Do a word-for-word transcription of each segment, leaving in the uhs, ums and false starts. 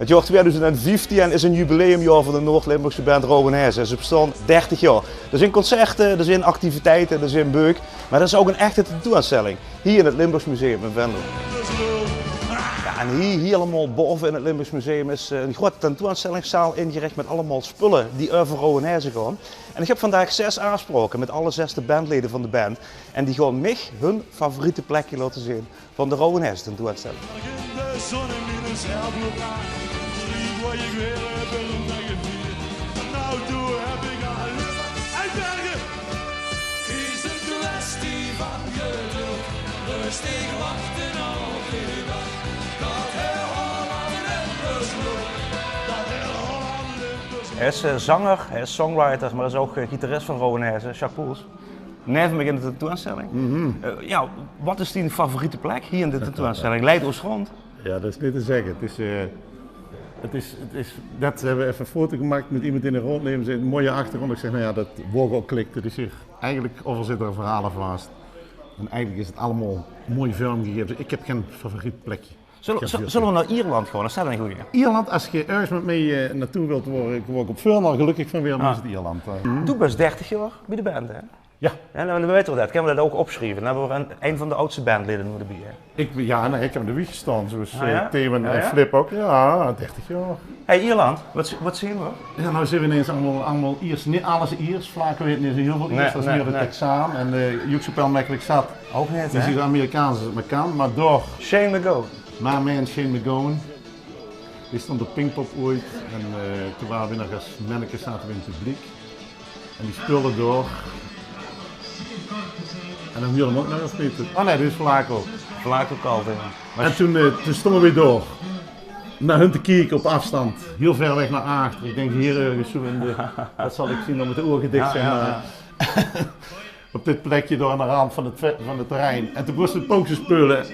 't Jaor twiedoezend vieftien is ein jubileumjaor van de Noord-Limburgse band Rowwen Hèze. Ze bestaon dertig jaor. D'r zeen concerte, d'r zeen activiteite, d'r zeen beuk, mer d'r is ouch ein echte tentoeaanstelling hie in 't Limburgs Museum in Venlo. Jao, en hie, hie allemaol baove in 't Limburgs Museum is, eh, ein groete tentoeaanstellingszaal ingerich mit allemaol spulle die euver Rowwen Hèze gaon. En ich höb vandaag zès aafspraoke mit alle zès de bandlede van de band. En die gaon mich hun favoriete plekje laote zeen van de Rowwen Hèze tentoeaanstelling. Hae is, eh, zenger, hae is songwriter, mer is ouch, eh, gitarist van Rowwen Hèze, Jacques Poels. Neve mich in de tentoeaanstelling. Eh, jao, waat is dien favoriete plek hie in de tentoeaanstelling? Leid ós rónd. Jao, det is neet te zègke. 't Is, eh, 't is, 't is, net höbbe v'r effe ein foto gemaak mit emes in de róndneem, zeen, ein mooie achtergróndj. Ich zègk, noe jao, det waor ouch klik. 't Is hie, eigelik euveral zitte d'r verhaole vas. En eigelik is 't allemaol mooi vormgegaeve. Ich höb gein favoriet plekje. Zölle, zölle v'r nao Ierland gaon? Is det ein gooj? Ierland, es geer örges mit mich, eh, naotoe wilt, wao ich, wao ich op veurnaam gelökkig van waer, dan is 't Ierland. Eh. Doe bös dertig jaor bie de band, hè? Jao. Jao, noe, dan weite v'r det. Kinne v'r det ouch opsjrieve? Dan höbbe v'r ein, ein van de aadste bandlede noe d'rbie, hè? Ich, jao, nae, ich höb aan de wieg gestaon, zoeas, eh, Theo en Flip ouch. Jao, dertig jaor. Hey, Ierland, waat, waat zeen v'r? Jao, noe zeen v'r ineens allemaol, allemaol Iers. Neet alles Iers, Flaco haet neet zoe hiel väöl Iers, det is mieër de Texaan en de Joekse Pijl Mekkelik Zat. Ouch neet, hè? Die zien zoe Amerikaans es 't mer kan, mer dao. Shane MacGowan. My man Shane MacGowan. Die stóng op Pinkpop oeit en, eh, toen wore v'r nog es mennekes, zaote v'r in 't publiek. En die speulde dao. En dan huurde v'r 'm ouch nog es neet. Oh nae, dit is Flaco. Flaco Cult, jao. En toen, eh, toen stónge v'r dao nao hun te kieke op aafstand. Hiel wied weg nao achter. Ich dink hie örges zoe in de, det zal ich zeen, dan mót de oeëge dich zeen, mer op dit plekje dao aan de rand van 't ve-, van 't terrein. En toen góng 't pookske speule.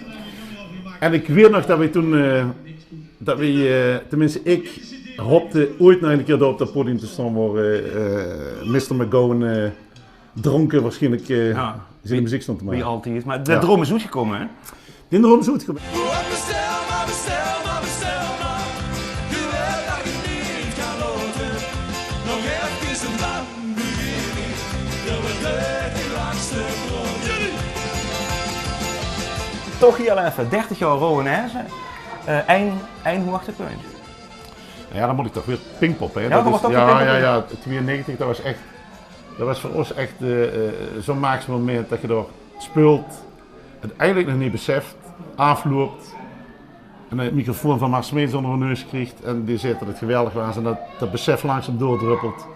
En ich weit nog det v'r toen, eh, det v'r, eh, teminste, ich hoopde oeit nog ein kier dao op det podium te staon wao, eh, eh, mister MacGowan, eh, drónke waarsjienlik, eh, zien meziek staon te make. Wie altied. Mer de droum is oetgekómme, hè? D'n droum is oetgekómme. Bestel mer, bestel mer, bestel mer. Doe wèts det ich 't neet kan laote. Nog efkes en dan begin ich. Doe wèts det ich langs de grond. Toch hie al effe, dertig jaor Rowwen Hèze. Eh, ein, ein hoogtepuntje. Jao, dan mót ich toch weer Pinkpop, hè. Jao, det waas, jao, jao, tweeënnegentig, det waas ech, det waas veur ós ech, eh, eh, zoe'n magisch moment det ge dao speult, 't eigelik nog neet beseft, aafloup en 'ne microfoon van Mart Smeets ónger de neus kriegt en dae zaet det 't geweldig waas en det, det besef langzaam doordruppelt.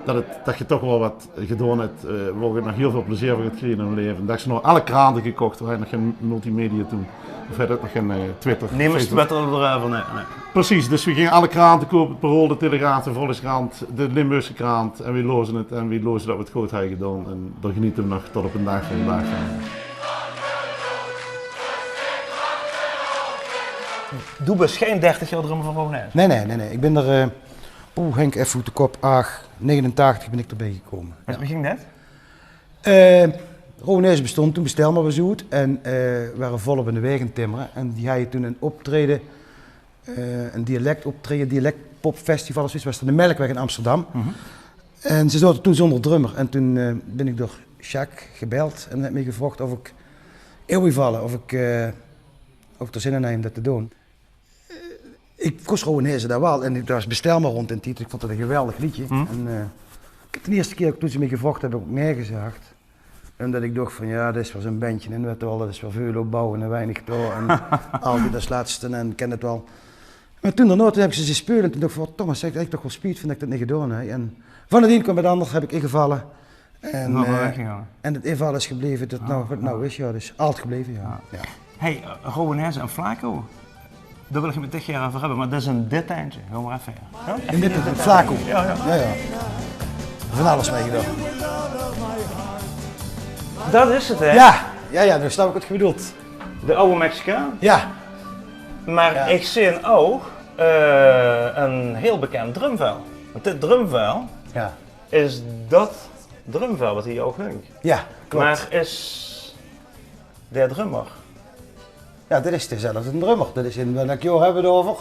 Det 't, det ge toch waal get gedaon höbt, eh, wao ge nog hiel väöl plezeer van gaot kriege in eur laeve. Det ge nog alle krante gekoch, v'r hadde nog gein multimedia toen. Of hadde nog gein, eh, Twitter, Facebook. Nemes twitterde d'r euver, nae, nae. Precies, dus v'r ginge alle krante koupe, 't Parool, de Telegraaf, de Volkskrant, de Limburgse Krant. En v'r laoze 't en v'r laoze det v'r 't good hadde gedaon. En dao geniete v'r nog tot op d'n daag van vandaag van. Doe bös gein dertig jaor drummer van Rowwen Hèze? Nae, nae, nae, nae. Ich bön d'r, eh, Oeh, Henk, effe oet de kop, ach, negenentachtig bön ich d'rbie gekómme. Jao. Wie ging det? Eh, Rowwen Hèze bestóng toen, Bestel mer waas oet. En, eh, v'r wore volop in de waeg aan 't timmere. En die hawwe toen ein optraeje, eh, ein dialektoptraeje, dialektpopfestival of zoeiets, waas in de Melkweg in Amsterdam. En ze zaote toen zónger drummer. En toen, eh, bön ich door Sjaak gebeld en hae haet mich gevraog of ich in wól valle, of ich, eh, of ich d'r zin in haw óm det te doon. Ich kós Rowwen Hèze dan waal en det waas Bestel mer rónd d'n tied. Ich vónd det ein geweldig leedje. En, eh, de ierste kier toen ze mich gevraog höbbe, höb ich ouch nae gezag. Ómdet ich dach van, jao, det is weer zoe'n bendje in, wèt waal, det is weer väöl opbouwe en weinig dao. En altied es lètste en kin 't waal. Mer toen daonao, toen höb ich ze zeen speule en toen dach ich van, verdomme, zèk, dao höb ich toch waal spiet van det ich det neet gedaon höb. En van 't ein kwaam 't anger, höb ich ingevalle. En, eh, en 't inval is gebleve tot noe, waat 't noe is, jao, dus altied gebleve, jao. Hey, eh, Rowwen Hèze en Flaco, dao wil ich 't mit dich gaer euver höbbe, mer det is in dit tentje. Gaon v'r mer effe, jao? In dit tentje, Flaco. Jao, jao. Van alles mei gedaon. Det is 't, hè? Jao, jao, jao, noe snap ich waat geer bedoelt. De awwe Mexicaan. Jao. Mer ich zeen ouch, eh, ein hiel bekènd drumvel. Want dit drumvel, is det drumvel waat hie ouch hingk. Jao, klop. Mer is de drummer? Jao, det is dezelfde drummer. Det is in, welk jaor höbbe v'r 't euver?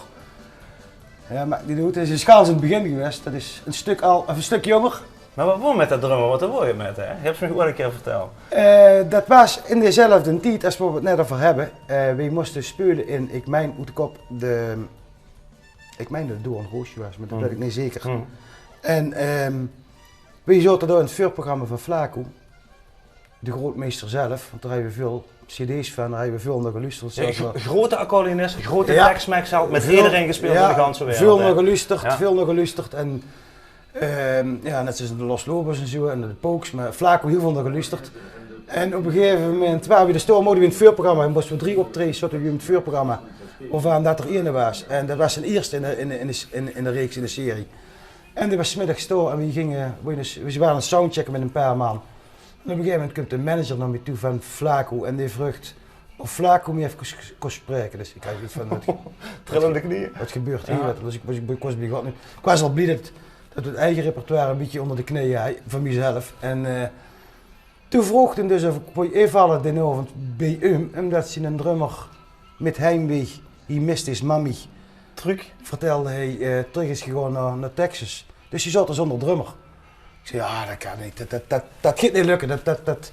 Jao, meh die doot, 't is 'n sjaans in 't begin gewees. Dat is 'n stök al, of 'n stök jónger. Meh wat woor mèt dat drummer, wat woor 't mèt, hè? Höbs se mich oeats 'ne kier vertèld. Eh, dat waas in dezelfde tied es wo v'r 't net euver höbbe. Eh, weej móste speule in, ich mein oet de kop, de, ich mein dat 't Doornroosje waas, meh dat weit ich neet zeker. En, ehm, weej zote dao in 't veurprogramma vaan Flaco. De grootmeister zelf, want dao höbbe v'r väöl cd's vaan, dao höbbe v'r väöl nao geluusterd. Jao, zelfs gro-, grote accordeonist, grote Tex-Mex, al mèt ederein gespeeld in de ganse wereld, väöl nao geluusterd, väöl nao geluusterd. En, ehm, jao, net zoewie de Los Lobos en zoe, en de Pokes, meh Flaco hiel väöl nao geluusterd. En op e gegeve momint, ware v'r dus dao, mote v'r in 't veurprogramma, en moste v'r drie optraejes, zote v'r in 't veurprogramma, wovaandet d'r eine waas. En dat waas zien ierste in de, in de, in de, in, in de reeks, in de serie. En dee waas 's middigs dao en weej ginge, weej dus, weej wore aon 't soundchecke mèt e paar man. En op e gegeve momint kump de manager nao miech toe vaan Flaco en dee vreug of Flaco miech eve kós, kós spraeke. Dus ich had zoeiets vaan, wat, trillende knieje, wat gebeurt hei? Wat, dus ich, ich, ich waas bie God neet. Ich waas al blie tot, tot 't eige repertoire e bitteke oonder de knieje had, vaan miechzelf. En, eh, toen vroog 'r dus of ich wou invalle d'n aovend bie häöm, umtot zien drummer mèt heimwee, he missed his mommy, trök, vertèlde heer, eh, trök is gegaon nao, nao Texas. Dus heer zoot d'r zoonder drummer. Ich zag: "Jao, dat kan neet. Dat, dat, dat, dat geit neet lökke. Dat, dat, dat,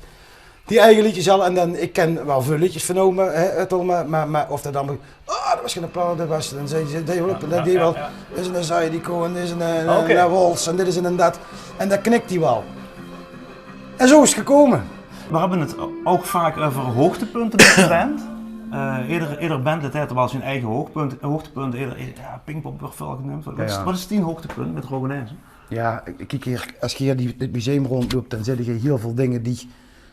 die eige leedsjes al." En daan, ich ken wel väöl leedsjes vaan häöm, hè, oet al, meh, meh, meh of dat allemaol, ah, dat waas gein plaat, dat waas, daan zag heer, dat dee wel op, en dat dee wel. Dit is 'ne zydeco, en dit is 'ne, eh, 'ne waltz, en dit is 'ne dat. En dat knik heer wel. En zoe is 't gekómme. Veer höbbe 't ouch vaak euver hoogtepunte mèt de band. Eh, eder, eder bandlid heet wel zien eige hoogtepunt, hoogtepunt. Eder, jao, Pinkpop weurt väöl geneump. Wat is, wat is dien hoogtepunt mèt Rowwen Hèze? Jao, ich, ich kiek hei, es geer hei die, dit museum roondlöp, daan zeet geer hiel väöl dinger die,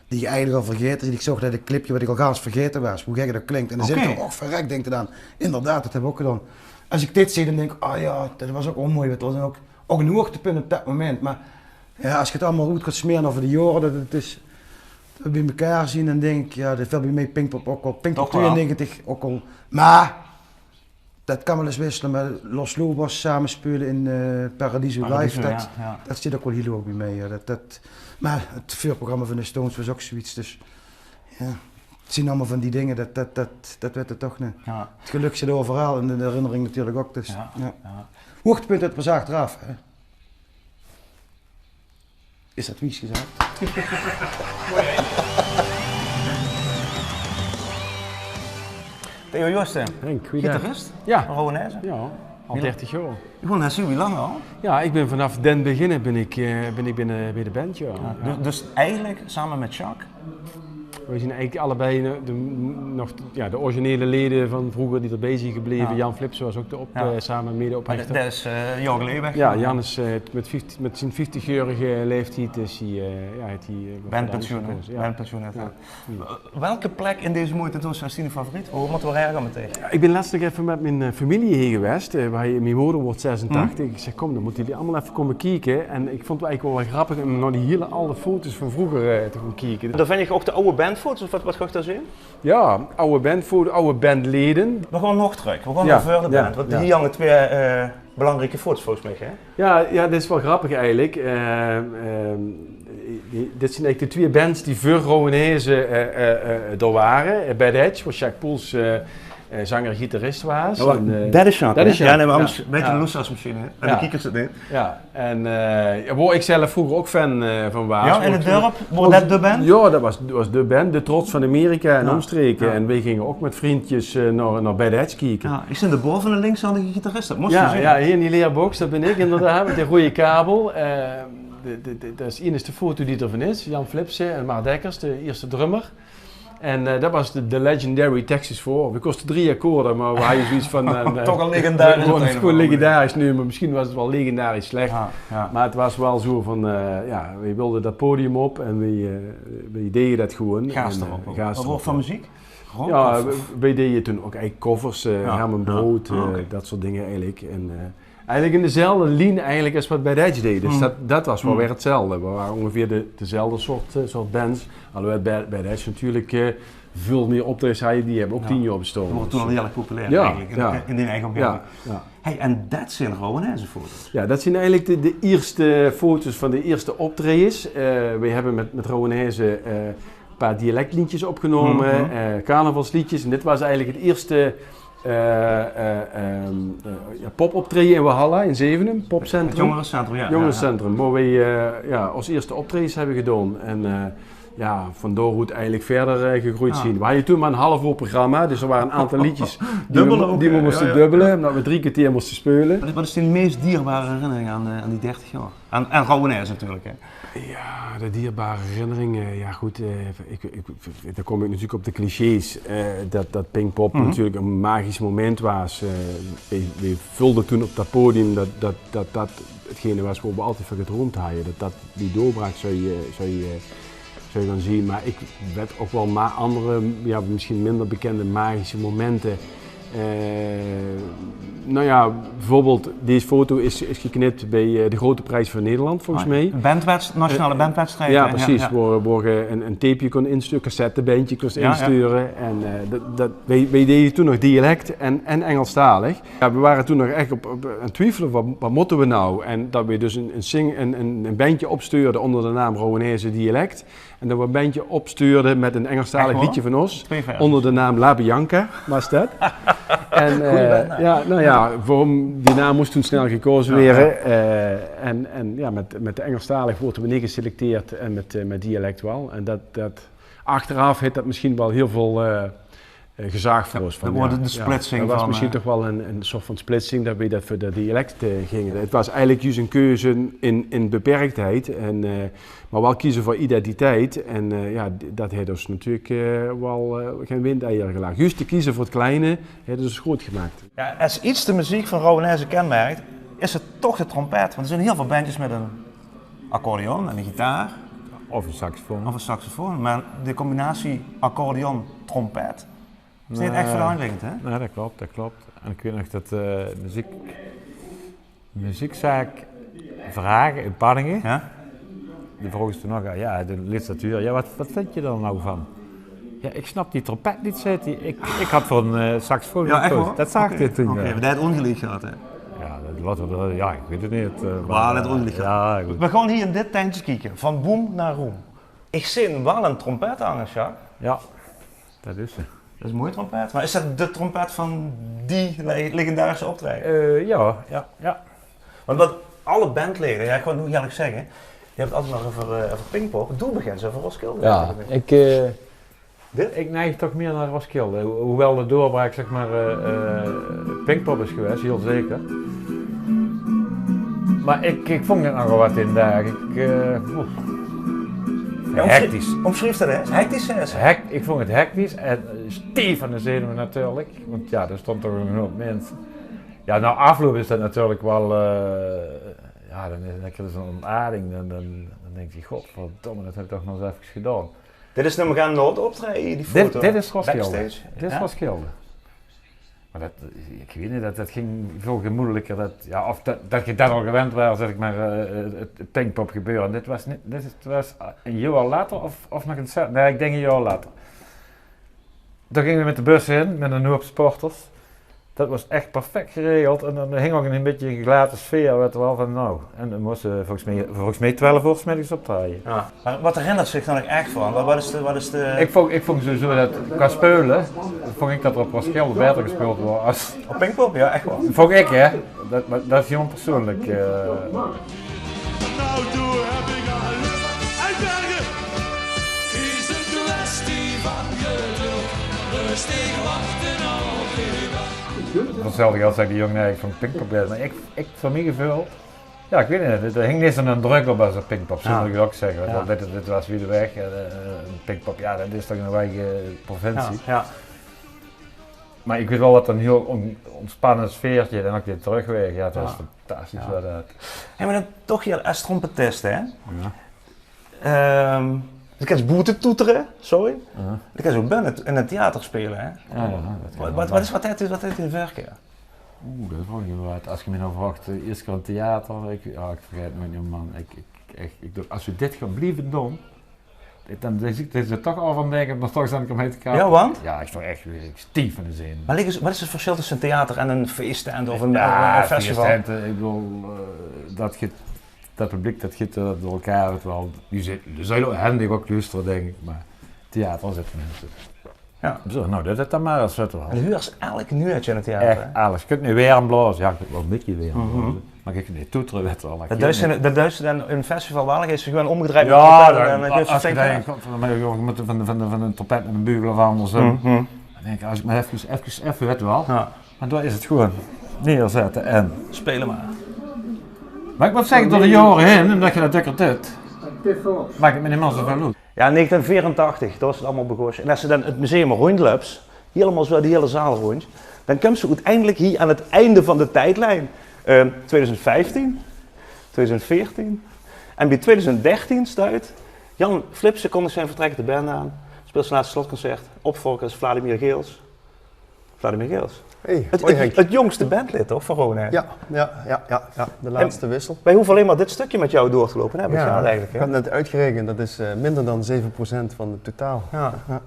die geer eigelek al vergete zeet. Ich zoog net e clipke wat ich al gans vergete waas, wie gek dat klink. En daan zèt geer: "Och, verrek," dink geer daan. Inderdaad, dat höb ich ouch gedoon. Es ich dit zeen, daan dink ich: "Oh jao, dat waas ouch wel mooi." Dat waas ouch, ouch 'n hoogtepunt op dat moment. Meh jao, es geer 't allemaol oet gaot smere euver de jaore, dat 't is, dat v'r bie mekaar zien, daan dink ich, jao, dat vèlt bie miech Pinkpop ouch op. Pinkpop twieënnegentig ouch al. Meh dat kan wel ins wissele, meh Los Lobos same speule in, eh, Paradiso Live, dat, dat zit ouch wel hiel hoeg bie miech, jao. Dat, dat, meh 't veurprogramma vaan de Stones waas ouch zoeiets, dus, jao. 't Zien allemaol vaan die dinger, dat, dat, dat, dat weurt 't toch neet. Jao. 't Gelök zit euveral en de herinnering natuurlek ouch, dus, jao. Hoogtepunt, dat waas achteraaf, hè. Is dat wies gezag? Theo Joosten, Henk, goeiedag. Gitarist? Jao. Van Rowwen Hèze? Jao, al dertig jaor. Gewoen, hè, zoe wie lang al? Jao, ich bin vaanaof d'n beginne bin ich, eh, bin ich binne, bie de band, jao. Jao, dus, dus eigelek same mèt Jacques? Weej zien eigelek allebei de, de, nog, jao, de originele leje vaan vreuger die d'rbie zien gebleve. Jao. Jan Flipsen waas ouch de op-, eh, same mede-oprichter. Meh dat, dat is, eh, jaore geleje weg. Jao, Jan is, eh, mèt vieftig, mèt zien vieftigjaorege laeftied is heer, eh, jao, heet heer, eh, pensioen gekoze. Jao. Welke plek in deze mooie tentoonsjtèlling is dien favoriet? Wo mótte v'r heen gaon mèt dich? Jao, ich bin lèts nog eve mèt mien, eh, femilie hie gewees. Eh, mien moder weurt zesentachtig. Ich zèk: "Kom, daan mótte geer allemaol eve kómme kieke." En ich voont 't eigelek wel, wel grappig um nao die hiel aw foto's vaan vreuger, eh, te goon kieke. Dao vin ich ouch de aw bandfoto's, of wat, wat gaon ich dao zeen? Jao, aw bandfoto's, aw bandleje. V'r gaon nog trök. V'r gaon nao veur de band. Want hie hange twieë, eh, belangrieke foto's volges mich, hè? Jao, jao, dat is wel grappig eigelek. Eh, ehm, die, dit zien eigelek de twieë bands die veur Rowwen Hèze, eh, eh, eh, dao wore. Eh, Bad Edge, wo Jacques Poels, eh, eh, zenger-gitarist waas. Jao, meh dat is Jacques, hè? Jao, nein, meh angers weite de loesteraars mesjiens neet, hè? En de kiekers 't neet. Jao, en, eh, jao, wo ich zelf vreuger ouch fan, eh, vaan waas. Jao, in 't dörp, wo dat de band? Jao, dat waas, dat waas de band, de trots vaan Amerika en omstreke. Jao. En weej ginge ouch mèt vrundjes, eh, nao, nao Bad Edge kieke. Jao, ich zeen de boel vaan de linkshendige gitarist, dat mós se zeen. Jao, hei in die leer box, dat bin ich inderdaad, mèt die roeje kabel. Eh, de, de, de, dat is de einigste foto die d'r vaan is. Jan Flipsen en Mar Dekkers, de ierste drummer. En, eh, dat waas de, de legendary Texas Four. Weej kóste drie akkoorde, meh weej hadde zoeiets vaan, eh, toch al legendarisch, gewoen, gewoen legendarisch. Nein, meh mesjiens waas 't wel legendarisch slech. Jao, jao. Meh 't waas wel zoe vaan, eh, jao, weej wèlde dat podium op en weej, eh, weej deje dat gewoen. Gaas d'rop. En, eh, gaas d'rop, jao. Wat veur meziek? Rock of, of? Jao, weej, weej deje toen ouch eigelek covers, eh, Herman Brood, eh, dat soort dinger eigelek. En, eh, Eigelek in dezelfde lien eigelek es wat Bad Edge deje. Dus dat, dat waas wel weer 'tzelfde. Veer wore oongeveer de, dezelfde soort, eh, soort bands. Alhoewel Bad, Bad Edge natuurlek, eh, väöl mie optraejes hadde. Die höbbe ouch tien jaor bestaon. Die wore toen al hiel erg populair eigelek in, in die eige omgeving. Jao, jao. Hey, en dat zien Rowwen Hèze foto's? Jao, dat zien eigelek de, de ierste foto's vaan de ierste optraejes. Eh, weej höbbe mèt, mèt Rowwen Hèze, eh, e paar dialekleedjes opgenome, eh, carnavalsleedjes. En dit waas eigelek 't ierste eh, eh, ehm, eh, ja, popoptraeje in Walhalla in Zevenum, popcentrum. Het jongerencentrum, ja, ja, ja. Jongerencentrum, wo weej, eh, ja, ós ierste optraejes hebbe gedaon. En, eh, ja, van dao oet eigelik wiejer, eh, gegreujd zien. Weej hadde toen maar ein half oor programma, dus d'r ware ein aantal leedjes die weej mo-, die weej móste dubbele, ómdet weej drie kerteer móste speule. Wat is, wat is dien meis dierbare herinnering aan, eh, aan die dertig jaor? Aan, aan Rowwen Aesch natuurlik, hè? Ja, de dierbare herinneringe. Ja, good, eh, ik, ik, dan kom ik natuurlik op de clichés. Eh, det, det Pinkpop natuurlik ein magisch moment waas. Eh, weej, weej veulde toen op det podium det, det, det, det hetgene waas wo weej altied van gedroomd hadde. Det, det die doorbraak zou, eh, zou, eh, zou gaon zien. Maar ik weit ouk waal ma-, andere, ja, misschien minder bekende magische momente. Eh, nou ja, bijvoorbeeld, deze foto is, is geknip beej, eh, de Grote Prijs van Nederland, volges meej. Bandwedst-, nationale bandwedstrijd, ja, hè? Ja, precies. Wo, wo ge ein, ein tapeje kóns instuure, cassettebendje kóns instuure. En, eh, det, det, weej, weej deje toen nog dialect en, en Engelstalig. Ja, weej ware toen nog ech op, op, aan 't twiefele, wat, wat mótte weej now? En det weej dus ein, ein zing-, ein, ein, ein bendje opstuurde ónder de naam Rowwen Aesch Dialect. En det weej ein bendje opstuurde mit ein Engelstalig leedje van ós. Ónder de naam La Bianca waas det. En, eh, ja, nou ja, veur die naam mós toen snel gekaoze waere. Eh, en, en ja, mit, mit de Engelstalig woorte weej neet geselecteerd en mit, eh, mit dialect waal. En det, det, achteraaf haet det misschien waal hiel väöl, eh, eh, gezag veur ós. Van, ja, de splitsing, det waas misschien toch waal ein, ein soort van splitsing det weej det veur det dialect, eh, ginge. Het waas eigelik juus ein keuze in, in beperktheid, en, eh, maar waal keze veur identiteit. En, eh, ja, d-, det haet ós natuurlik, eh, waal, eh, gein windeiere gelag. Juus te keze veur het kleine haet ós groeët gemaak. Ja, es iets de meziek van Rowwen Aesch kenmerkt, is het toch de trompet. Want d'r zien hiel väöl bendjes mit ein accordeon en ein gitaar. Of ein saxofoon. Of ein saxofoon. Maar de combinatie accordeon-trompet, is neet ech veur de hand liggend, hè? Nee, det klop, det klop. En ik weit nog det, eh, meziek, meziekzaak Verhagen in Panningen. Ja? Die vroge toen nog, ja, de literatuur, ja, wat, wat vind je dan nou van? Ja, ik snap die trompet niet, zei hij. Ik, ik had voor een, eh, saxofoon gekozen. Ja, echt waar? Det zag hij toen, ja. Oké, maar det haet ongeliek gehad, hè? Ja, det was waal, ja, ik weit het niet. Eh, maar det haet ongeliek gehad. Ja, good. Weej gaon hiej in dit tentje kieke, van boem naar roem. Ik zeen waal ein trompet hange, Sjaak. Ja, det is ze. Det is ein moeie trompet. Maar is det de trompet van die le-, legendarische optraeje? Eh, ja, ja, ja. Want wat alle bandlede, ja, ik gaon het noe ierlik zegge, die hebbe het altied maar euver, eh, euver Pinkpop. Doe begins euver Roskilde. Ja, ik, eh, ik neig toch mier naar Roskilde. Ho-, hoewel de doorbraak, zeg maar, eh, eh, Pinkpop is gewaes, hiel zeker. Maar ik, ik vong het nogal wat in daag. Ik, eh, oeh. Ja, omschrie-, hectisch. Omschrief det ins. Hectisch, hè? Hec-, ik vong het hectisch en, eh, stief aan de zenuwe natuurlik. Want ja, d'r stond toch ein hoop minse. Ja, nao aafloup is det natuurlik waal, eh, ja, dan is, dan krieg je zo'n ontaarding. Dan, dan, dan dinks je: "Godverdomme, det heb ik toch nog ins efkes gedaon." Dit is, num ik aan, nao het optraeje, die foto. Dit, dit is Roskilde. Backstage. Dit is Roskilde. Maar det, ik weit niet, det, det ging väöl gemoedeliker. Det, ja, of det, det je det al gewend waas, zeg ik maar, eh, het, het Pinkpop gebeuren. Dit waas niet, dit is, het waas ein jaor later of, of nog ein cent. Nee, ik dink ein jaor later. Dao ginge weej mit de bus hin, mit ein hoop sporters. Det waas ech perfect geregeld en dan hing ouk ein bietje ein gelate sfeer, weit je waal, van nou. En dan móste weej volges meej, volges meej twelf oor 's middigs optraeje. Ja. Maar wat herinnert zich dan ouk ech van? Wat, wat is de, wat is de... Ik vong, ik vong sowieso det qua speule, vong ik det er op Roskilde baeter gespeuld woort as... Op Pinkpop, ja, ech waal. Vong ik, hè. Det, maar det is gewoon persoonlijk, eh. Nou, doe heb ik al... Hey, Bergen! Is een kwestie van geduld, rustig wachten op je dag. Veur hetzelfde geld zag die jóng: "Nee, ik vond Pinkpop beter." Maar ik, ik, veur mien geveul, ja, ik weit niet, d'r hing niet zo'n druk op as op Pinkpop, zólle weej ouk zegge. Ja. Want dit, dit waas wied weg, eh, eh, Pinkpop, ja, det is toch ein eige provincie. Ja, ja. Maar ik weit waal det 't ein hiel on-, ontspanne sfeertje en ouk de terugweg, ja, het waas fantastisch, waas det. Hey, maar dan toch, ja, es trompetist, hè? Ja. Ehm, dan kins boete toetere, sorry. Ja. Dan kins ouk binne in het theater speule, hè? Ja, ja, det kan waal. Wat, wat is, wat haet, wat haet 'n veurkeur? Oeh, det vraog je me wat. As je me now vraogt, eh, ierste kier in theater, ik, ja, ik vergaet noeit mier, man. Ik, ik, ech, ik dink, as weej dit gaon blieve doon, dan zit, zit ze toch al van dinke, maar toch zit ik ermee te kappen. Ja, want? Ja, ik stond ech, ik stief van de zin. Maar lik is, wat is het verschil tussen een theater en een feesttent of een, eh, festival? Ja, feesttente, ik bedoel, eh, det ge-, det publiek, det geit, eh, door elkaar, het waal, die zit, die zullen hendig ouk luustere, dink ik, maar theater zit mensen. Ja. Zo, nou, det is dan maar ens, wet ge waal. En doe huurs elk nuuertje in 't theater, hè? Ech alles. Ge kunt neet werm blaoze. Ja, ge kunt waal 'n bietje werm blaoze. Maar ge kunt neet toetere, wet ge waal. Det duis se, det duis se dan in 'n festival waal. Geis se gewoon ómgedrejd mit de trompet en dan geis se vinke. Ja, dan, es ge dan, van, van, van, van 'n trompet mit 'ne bugel of andersom. Dan dink ik, es ik maar efkes, efkes, effe, wet ge waal. Ja. Maar dao is 't gewoon neerzette en spele maar. Maar ik mót zegge, door de jaore hin, ómdet ge det dökker deit, maak ik mich neet mier zoväöl oet. Ja, negentien veerentachtig, dao is 't allemaol begós. En es se dan 't museum róndjlöps, hielemaol zo de hiele zaal róndj, dan kums se oeteindelik hie aan 't einde van de tijdlijn. Eh, tweeduizend vijftien, tweeduizend veertien. En bie tweeduizend dertien steit Jan Flipsen, kondig zien vertrek de band aan. Speelt zien laatste slotconcert. Opvolger is Vladimir Geels. Vladimir Geels. Hey, 't, hoi, 't, Henk. 't jóngste bandlid, toch, van Ronein? Ja, ja, ja, ja, ja. De laatste wissel. Wij hoeven alleen maar dit stukje met jou door te lopen, hè? Ja, ik had het net uitgerekend, dat is, eh, minder dan zeven procent van het totaal. Ja. Ja.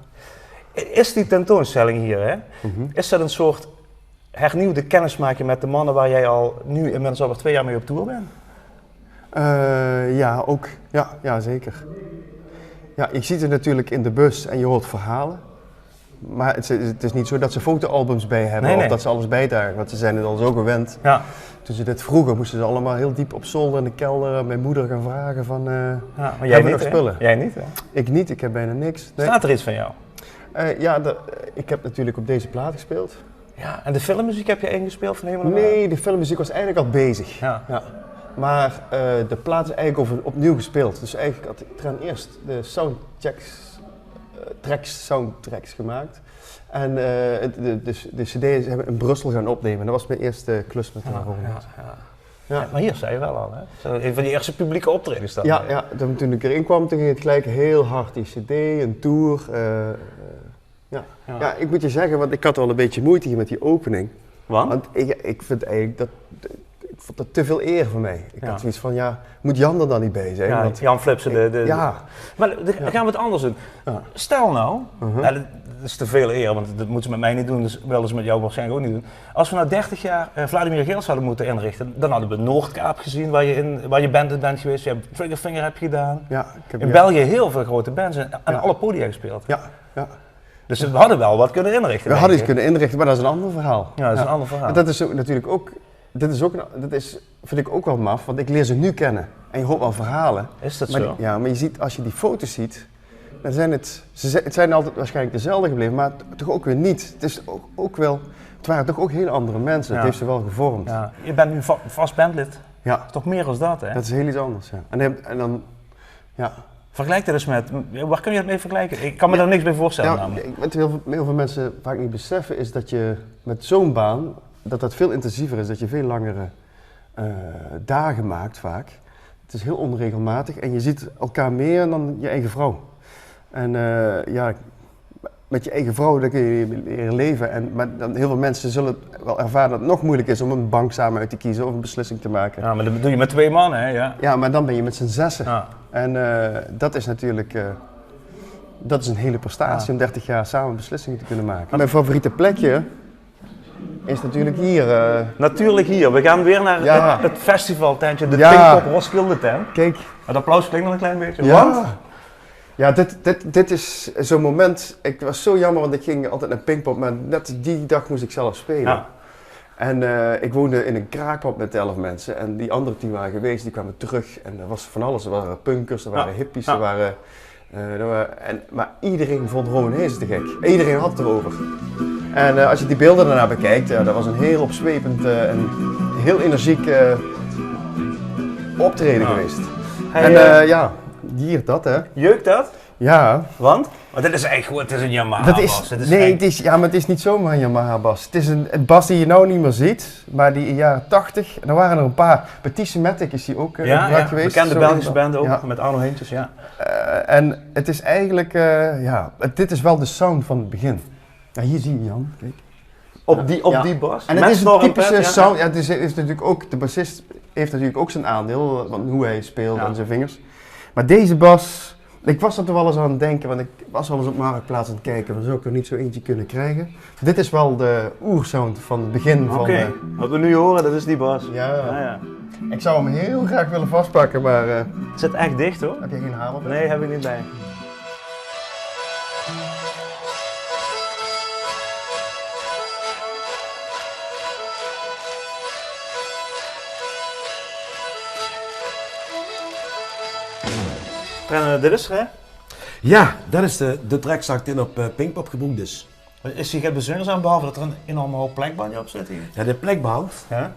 Is die tentoonstelling hier, hè? Is dat een soort hernieuwde kennismaking met de mannen waar jij al nu inmiddels alweer twee jaar mee op tour bent? Eh, ja, ook. Ja, ja, zeker. Ja, je ziet het natuurlijk in de bus en je hoort verhalen. Maar het is, het is niet zo dat ze fotoalbums bij hebben of dat ze alles bijdragen, want ze zijn het al zo gewend. Ja. Toen ze dit vroegen, moesten ze allemaal heel diep op zolder in de kelder, eh, bij moeder gaan vragen van, eh, ja, maar jij niet, hè? Hebben we nog spullen? Jij niet, hè? Ik niet, ik heb bijna niks. Nee. Staat er iets van jou? Eh, ja, de, ik heb natuurlijk op deze plaat gespeeld. Ja, en de filmmuziek heb je ingespeeld van helemaal? Nee, de filmmuziek was eigenlijk al bezig. Ja. Ja. Maar, eh, de plaat is eigenlijk over, opnieuw gespeeld. Dus eigenlijk had ik eraan eerst de soundchecks, eh, tracks, soundtracks gemaakt. En, eh, het, de, de, de cd's hebben in Brussel gaan opnemen. Dat was mijn eerste klus met de Roneins. Ja, ja. Ja. Ja, maar hier zei je wel al, hè? Zo, een van die eerste publieke optredens dan, ja, hè? Ja, toen, toen ik erin kwam, toen ging het gelijk heel hard. Die cd, een tour. Eh, eh, ja. Ja. Ja, ik moet je zeggen, want ik had al een beetje moeite hier met die opening. Want? Want ik, ik vind eigenlijk dat, ik vond dat te veel eer voor mij. Ik had zoiets van, ja, moet Jan er dan niet bij zijn? Ja, want Jan Flipsen, de, de, ja. Maar dan gaan we het anders doen. Ja. Stel nou, nou, dat is te veel eer, want dat moeten ze met mij niet doen, dus willen ze met jou waarschijnlijk ook niet doen. Als we nou dertig jaar, eh, Vladimir Geels hadden moeten inrichten, dan hadden we Noordkaap gezien, waar je in, waar je band in bent geweest. Je hebt Triggerfinger heb je gedaan. Ja, ik heb, ja. In België heel veel grote bands en aan alle podia gespeeld. Ja, ja. Dus we hadden wel wat kunnen inrichten, denk ik. We hadden iets kunnen inrichten, maar dat is een ander verhaal. Ja, dat is een ander verhaal. En dat is ook, natuurlijk ook, dit is ook een, dat is, vind ik ook wel maf, want ik leer ze nu kennen. En je hoort wel verhalen. Is dat zo? Maar die, ja, maar je ziet, als je die foto's ziet, dan zijn het, ze zijn, het zijn altijd waarschijnlijk dezelfde gebleven, maar toch ook weer niet. Het is ook, ook wel, het waren toch ook heel andere mensen. Ja. Het heeft ze wel gevormd. Ja. Je bent nu va-, vast bandlid. Ja. Toch meer als dat, hè? Dat is heel iets anders, ja. En dan, en dan, ja. Vergelijk dat eens met, waar kun je dat mee vergelijken? Ik kan me daar niks bij voorstellen, ja, namelijk. Wat heel veel, heel veel mensen vaak niet beseffen, is dat je met zo'n baan, dat dat veel intensiever is, dat je veel langere, eh, dagen maakt vaak. Het is heel onregelmatig en je ziet elkaar meer dan je eigen vrouw. En, eh, ja, met je eigen vrouw, dan kun je leren leven. En, maar dan, heel veel mensen zullen wel ervaren dat het nog moeilijk is om een bank samen uit te kiezen of een beslissing te maken. Ja, maar dat doe je met twee mannen, hè? Ja. Ja, maar dan ben je met z'n zessen. Ja. En, eh, dat is natuurlijk, eh, dat is een hele prestatie om dertig jaar samen beslissingen te kunnen maken. Mijn favoriete plekje is natuurlijk hier, eh. Natuurlijk hier. We gaan weer naar het, het festivaltentje, de Pinkpop Roskilde tent. Kijk. Het applaus klinkt nog een klein beetje, want? Ja, dit, dit, dit is zo'n moment. Ik was zo jammer, want ik ging altijd naar Pinkpop, maar net die dag moest ik zelf spelen. Ja. En, eh, ik woonde in een kraakpand met elf mensen. En die andere tien waren geweest, die kwamen terug. En er was van alles. Er waren punkers, er waren hippies, er waren, eh, er waren, en, maar iedereen vond Rowan Hees te gek. Iedereen had het erover. En, eh, als je die beelden daarna bekijkt, ja, dat was een heel opzwepend, eh, en heel energiek, eh, optreden geweest. Hey, en, eh, eh, ja, hier dat, hè. Jeukt dat? Ja. Want? Want dit is echt gewoon, het is een Yamaha-bas. Nee, het is, ja, maar het is niet zomaar een Yamaha-bas. Het is een, een bas die je nou niet meer ziet, maar die in de jaren tachtig, en er waren er een paar. Petit Symmatic is die ook, eh, gebruikt geweest. Ja, bekende Belgische band ook, met Arno Hintjes, ja. Eh, en het is eigenlijk, eh, ja, het, dit is wel de sound van het begin. Ja, hier zie je Jan, kijk. Op die, op die bas? En het is een typische sound. Ja, het is, is natuurlijk ook, de bassist heeft natuurlijk ook zijn aandeel, want hoe hij speelt en zijn vingers. Maar deze bas, ik was er toch wel eens aan het denken, want ik was wel eens op Marktplaats aan het kijken, van zou ik er niet zo eentje kunnen krijgen. Dit is wel de oersound van het begin van de... Oké, wat we nu horen, dat is die bas. Ja. Ja, ja. Ik zou hem heel graag willen vastpakken, maar, eh... Het zit echt dicht, hoor. Heb je geen hamer bij? Nee, heb ik niet bij. Trenne, dit is er, hè? Jao, det is de, de trekzak die op eh, Pinkpop gebroek is. Is hie get bezunjers aan, behalve det er ein enorm hoop plekbandje op zit hie? Jao, de plekband,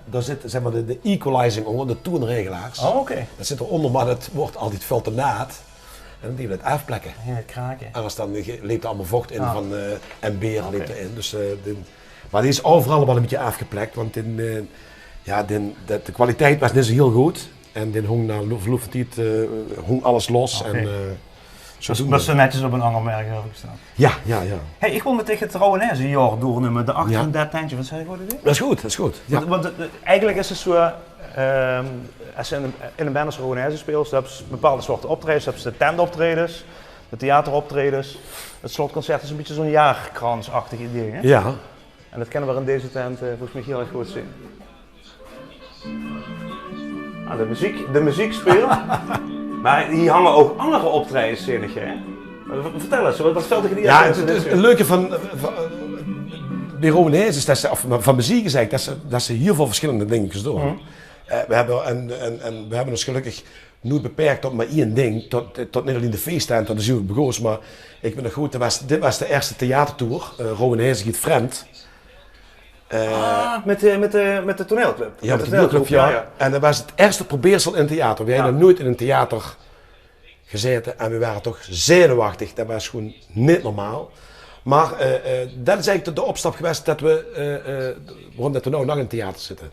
dao zit, zeg maar, de, de equalizing ónger, de toonregelaars. Oh, oké. Det zit d'r ónger, maar det wuuert altied väöl te naat. En die wil 't aafplekke. Jao, krake. Angers dan ge- leep d'r allemaol vocht in van, eh, en beer leep d'r in. Dus, eh, de, maar die is euveral waal ein bietje aafgeplek, want in, eh, jao, de, de, de kwaliteit waas neet zo hiel good. En die hóng na lo- verloup van tied, eh, hóng alles los. Oké. En, eh, zodoende. Dus, dus netjes op ein anger merk, geloof ik, staon. Jao, jao, jao. Hey, ik wil mit dich 't Rowwenaeze jaor doornumme. De achterste tentje, wat zei ik, wat is dit? Det is good, det is good. Jao. Want, want, eh, eigelik is 't zo, ehm, es se in ein, in ein band es Rowwenaeze speels, dan höbs se bepaalde soorte optraejes, höbs se de tentoptraejes, de theateroptraejes. 't Slotconcert is ein bietje zo'n jaorkransachtig idee, hè? Jao. En det kinne we in deze tent, eh, volgens mich hiel erg good zeen. Ah, de meziek, de meziek speelt. Maar hie hange ouk anger optraejes, zeen ik, hè? V- vertel ens, wat, wat velt dich in die Jao, 't, 't, 't leuke van, van, eh, bie Rowwenaeze is det ze, of van meziek is eigelik, det ze, det ze hiel väöl versjillende dingetjes doon. Eh, we hebbe, en, en, en we hebbe ós gelökkig noeit beperk tot maar ein ding, tot, tot neet allein de feestent, det is hiel begós, maar ik bin nog good, det waas, dit waas de eerste theatertour, eh Rowwenaeze giet vremd. Eh, Ah, mit de, mit de, mit de toneelclub. Jao, mit de toneelclub, jao. En det waas 't eerste probeersel in theater. We hadde nog noeit in ein theater gezaete en we ware toch zenuwechtig. Det waas gewoen neet normaal. Maar eh, eh, det is eigelik de, de opstap gewaes det we, eh, eh, waorum det we now nog in theater zitte.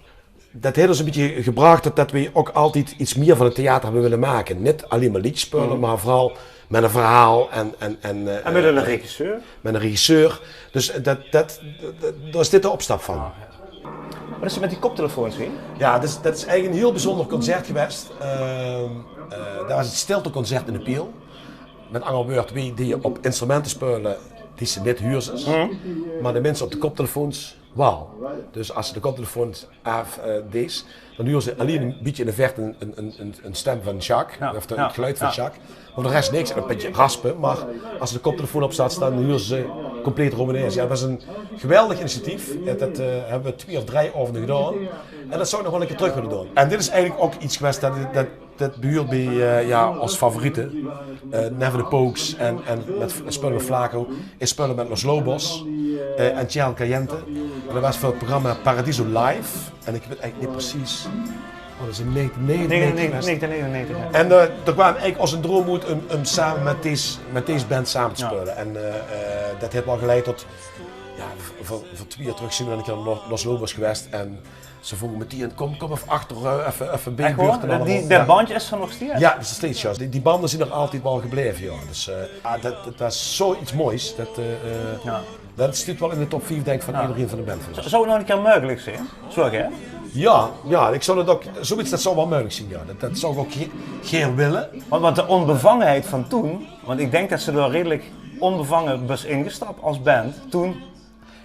Det haet ós ein bietje gebrach det, det we ouk altied get mier van 't theater hebbe wille make. Neet allein maar leedjes speule, maar veural mit ein verhaol en, en, en, eh, En mit ein eh, regisseur? Mit ein regisseur. Dus eh, det, det, det, dao is dit de opstap van. Ah, jao. Wat is er mit die koptelefoons, hè? Jao, det is, det is eigelik ein hiel bezunder concert gewaes. Ehm, eh, det waas 't stilteconcert in de Piel. Mit anger wäörd, wie die op instrumente speule die se neet huurs, maar de minse op de koptelefoons waal. Dus es se de koptelefoons aaf eh, dees, dan huurs se allein ein bietje in de verte ein, ein, ein, ein stem van Jacques, of de, 't geluid van Jacques. Veur de res niks, en ein bietje raspe, maar es se de koptelefoon opzats, dan huurs se compleet Rowwenaeze. Jao, det is ein geweldig initiatief. Eh, det eh, hebbe we twie of drie aovende gedaon. En det zou ik nog waal ein kier trök wille doon. En dit is eigelik ouk get gewaes det, det Det behuurt bie eh, jao, ós favoriete. Eh, Never the Pokes en, en mit, speule mit Flaco. Ik speule mit Los Lobos eh, en Tierra Caliente. En det waas veur 't programma Paradiso Live. En ik weit eigelik neet precies. Oh, det is in negentien negenennegentig gewaes. Negentien negenennegentig, jao. En eh, dao kwaam eigelik ós ein droom oet um, um same mit dees, mit dees band same te speule. En eh, eh, det haet waal geleid tot, jao, veur, veur, veur twie jaor trök zeen we dan ein kier nao Los Lobos gewaes. En ze vrónge metein: kom, kom effe achter, eh, effe, effe Echt waor? Beurt en allemaol. Die, det bandje is er nog steeds? Jao, det is nog steeds, jao. Die, die bande zeen er altied waal gebleve, jao. Dus eh, ah, det, det waas zoiets moois. Det, eh, eh, det steit waal in de top vief, dink ik, van ederein van de band. Zou, zou 't nog ein kier meugelik zeen? Zo, hè? Jao, jao, ik zou 't ouk, zoiets, det zou waal meugelik zeen, jao. Det, det zou ik ouk ge- geer wille. Want, want de onbevangenheid van toen, want ik dink det se dao redelik onbevange bös ingestap es band toen.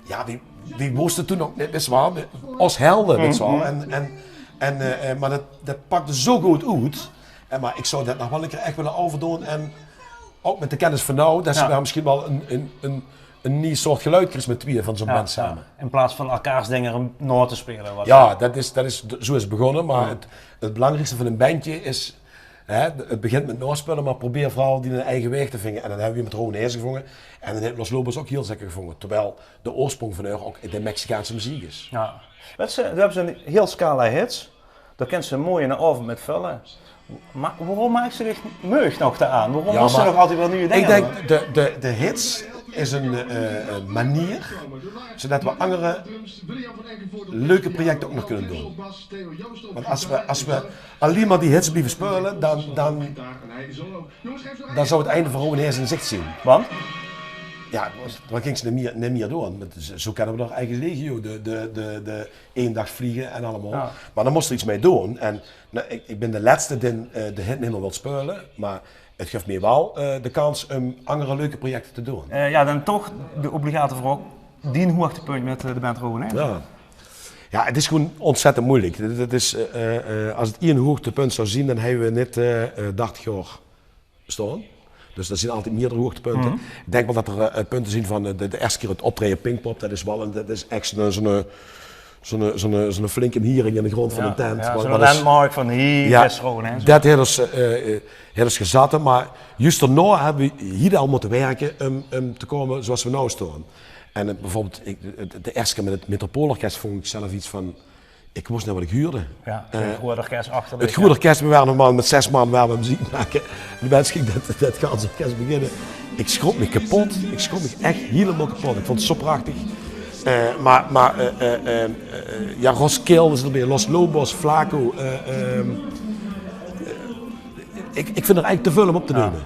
Jao, wie, wie wóste toen ouk neet, wis se waal, ós helde, wis se waal. En, en, en, eh, eh, maar det, det pakde zo good oet. En, maar ik zou det nog waal ein kier ech wille euverdoon. En ouk mit de kennis van now, det se dao misschien waal ein, ein, ein, ein nie soort geluid kriegs mit twieë van zo'n band same. In plaats van elkaars dinger nao te speule. Jao, det is, det is, zo is 't begonne, maar 't, 't belangriekste van ein bandje is, hè, 't begint mit naospeule, maar probeer veural dien eige waeg te vinge. En det hebbe we mit Rowwenaeze gevonge. En det haet Los Lobos ouk hiel zeker gevonge. Terwijl de oorsprong van häör ouk de Mexicaanse meziek is. Jao. Wèts se, dao höbs se 'n hiel scala hits. Dao kins se mooi 'nen aovend mit völle. Maar waorum maaks se dich meug nog dao aan? Waorum mós se nog altied weer nuuj dinger doon? Ik dink, de, de, de hits is 'n eh, eh, manier zodet we anger leuke projecte ouk nog kinne doon. Want es we, es we allein maar die hits blieve speule, dan, dan dan zou 't einde van Rowwenaeze in zicht zien. Want? Jao, dan gings se neet mier, neet mier doon. Want zo, zo kinne we nog eigelik legio, de, de, de, de Eindaag Vliegen en allemaol. Jao. Maar dan mós se d'r get mei doon. En nou, ik, ik bin de lètste dae eh, de hit neet mier wilt speule, maar 't guf mich waal eh, de kans um anger leuke projecte te doon. Eh, jao, dan toch de obligate vraog. Dien hoogtepunt mit eh, de band Rowwenaeze? Jao. Jao, 't is gewoen ontzettend moeilik. 't, 't is, eh, eh, es 't ein hoogtepunt zou zien, dan hebbe we neet eh, eh, dartig jaor bestaon. Dus d'r zien altied mierdere hoogtepunte. Ik dink waal det d'r eh, punte zien van eh, de, de eerste kier 't optraeje Pinkpop. Det is waal 'n, det is ech zo'n, zo'n, eh, zo'n, zo'n, zo'n flinke hiering in de grond van de tent. Zo'n landmark van hie, ja, Gessroe, hè, zoe. Det haet ós, eh, eh, haet ós gezatte, mer juust daonao höbbe we hiel väöl mótte wirke óm, óm te kómme zoeas we noe staon. En het, bieveurbeeld, ik, het, de eerste kier mit het Metropoolorkes vónj ik zelf get van, ik wis neet waat ik huurde. Ja, eh, het groeët orkes achter dich, ja. Het groeët orkes, we ware nog mer mit zes man ware we meziek aan 't make. En toen ging det, det ganse orkes beginne. Ik sjrok mich kepot. Ik sjrok mich ech hielemaol kepot. Ik vónj het zoe prachtig. Eh, mer, mer, eh, eh, eh, eh, ja, Roskilde is d'rbie, Los Lobos, Flaco. Eh, ehm, eh, ik, ik vinj d'r eigelik te väöl óm op te neume.